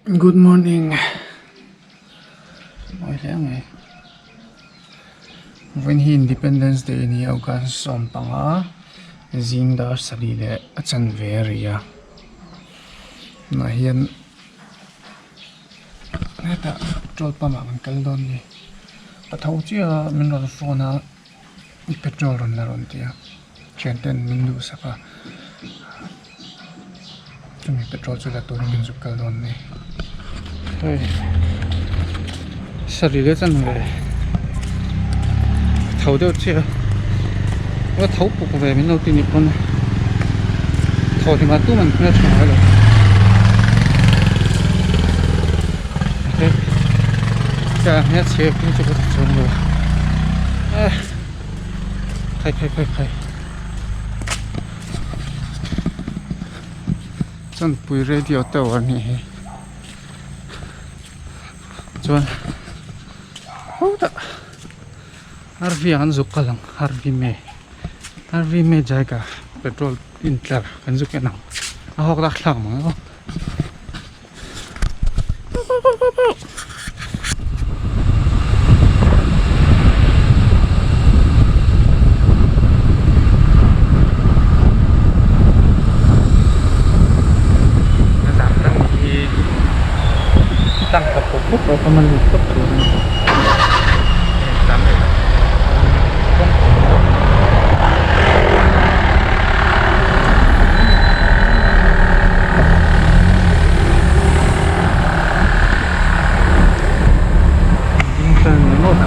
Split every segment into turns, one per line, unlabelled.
Good morning mawi hle mai vawiin hi independence day a ni a august 15 zing dar sarih leh a chanve a ri a tunah hian hetah petrol pump ah kan kal dawn a ni ka tho chiah a min rawn phone a. Petrol rawn la rawn ti a thian ten min duhsak a chumi petrol chu la turin kan zuk kal dawn a ni hei sarih leh chanve tho deuh chiah a tho puk ve min lo ti ni pawn thaw hlim ah tum an hmeltha ngai lo khai khai khai khai chawnpui radio tower a nih hi chuan hutah rv ah an zuk kal ang rv me rv me jaiga petrol intlar kan zuk en ang a hawk lak thlak mang aw. A tam lai hian hall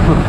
theuh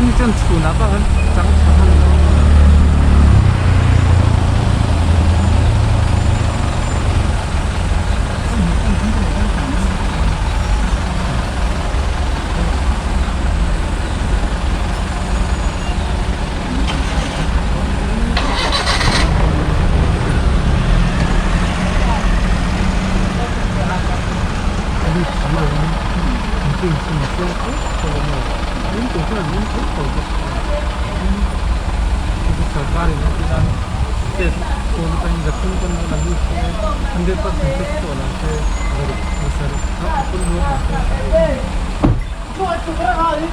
thin chi mawle a tlem dawn a ti vak lo. Rawn chho lam pawn chho chut chut a ni.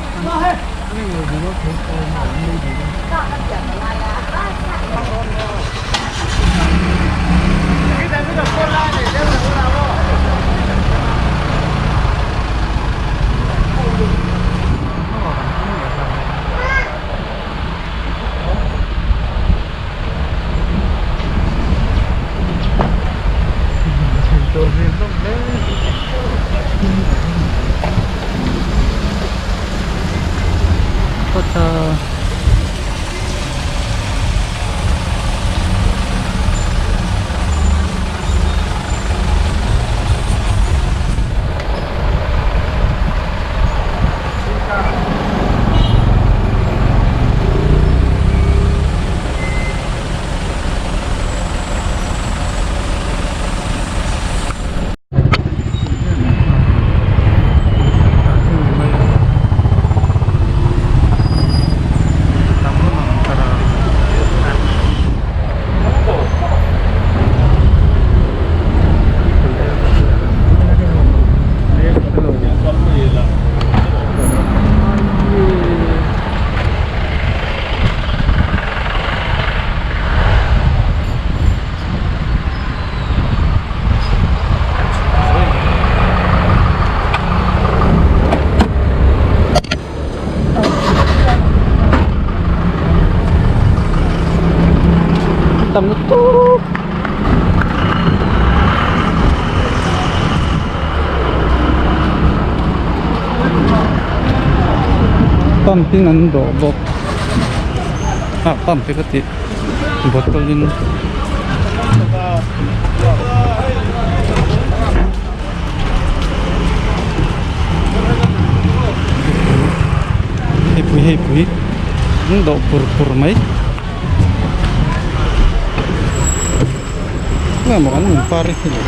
tam lutuk. Pump in an dawh bawk ah pump te ka tih bottle in hei pui hei pui an dawh pur pur mai. Nge maw an inpar hi le.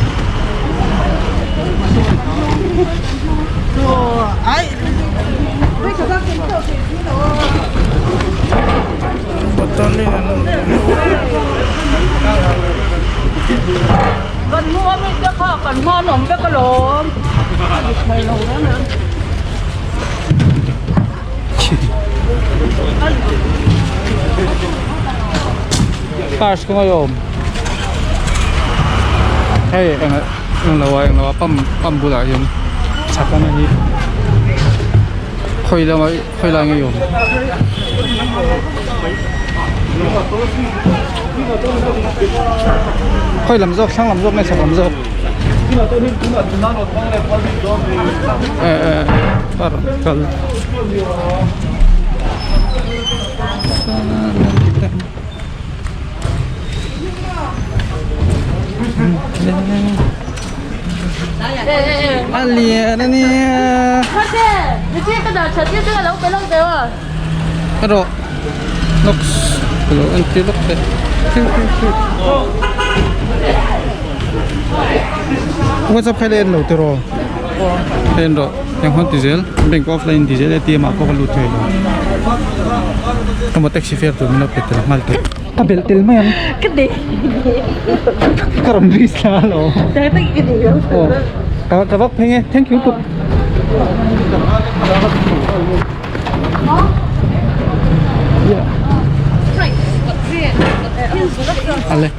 Cars kawng a awm hei eng eng lo ah eng lo ah pump pump bulah hian chhak lama hi khawi lama khawi lai nge i awm khawi lam zawk thlang lam zawk nge chhak lam zawk eh eh car kal. A lian a nia erawh nox ka lo en tir lawk teh whatsapp kha ila en lo tiraw en rawh eng hawn ti zel bank offline ti zel A T M ah pawh ka lut thei lo emaw taxi fare tur min lo pe tel nghal teh ka belh tel mai ang
Ka dei
ka rawn risk thla alawm aw ka ka vak phei nge thank you tuk ale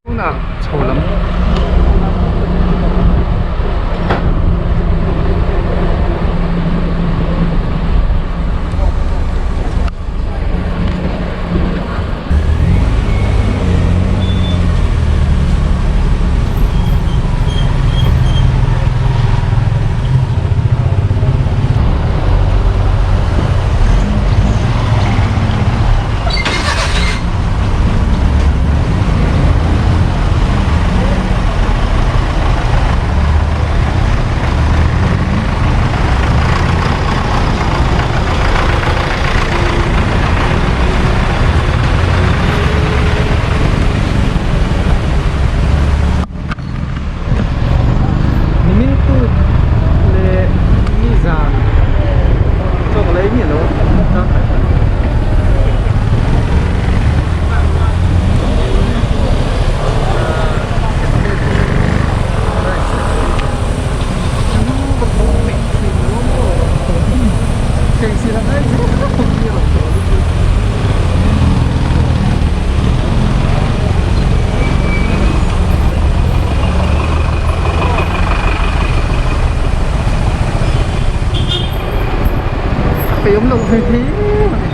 Tunah chho lam Nimin tut leh nizan chaw ka la ei miah lo a. Pe awm loh ve thei em a ni.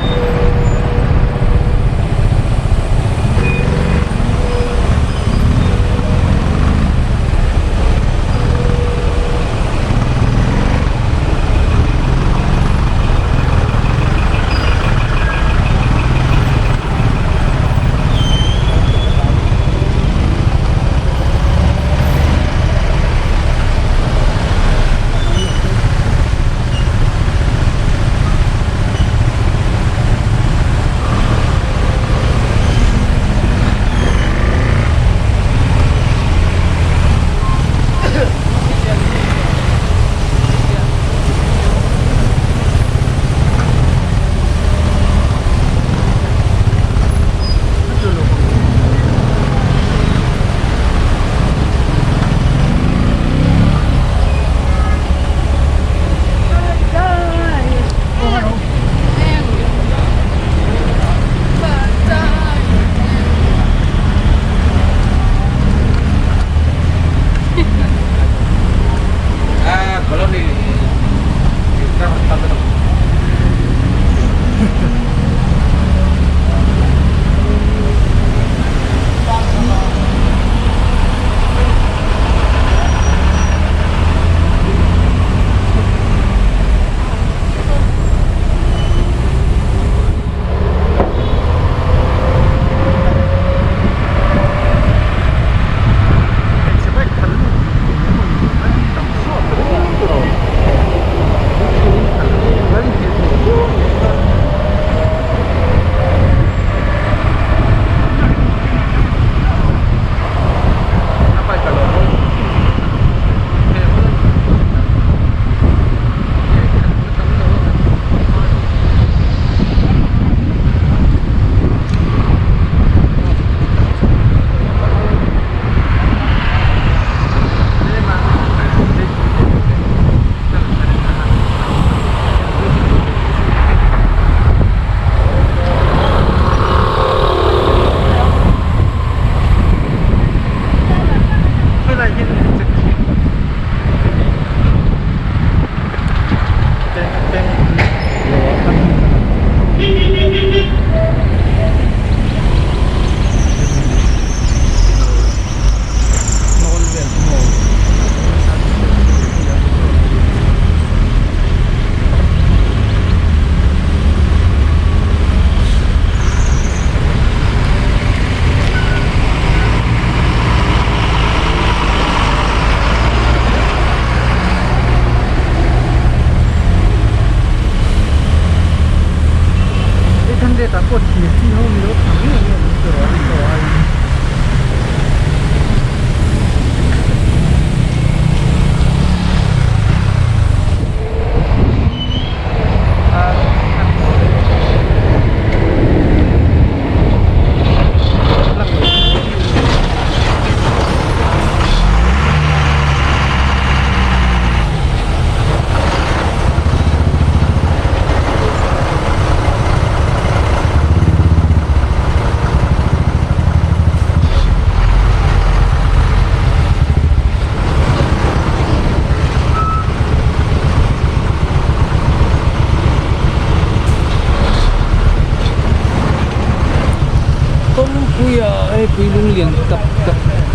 Laipui lung lian tak tak.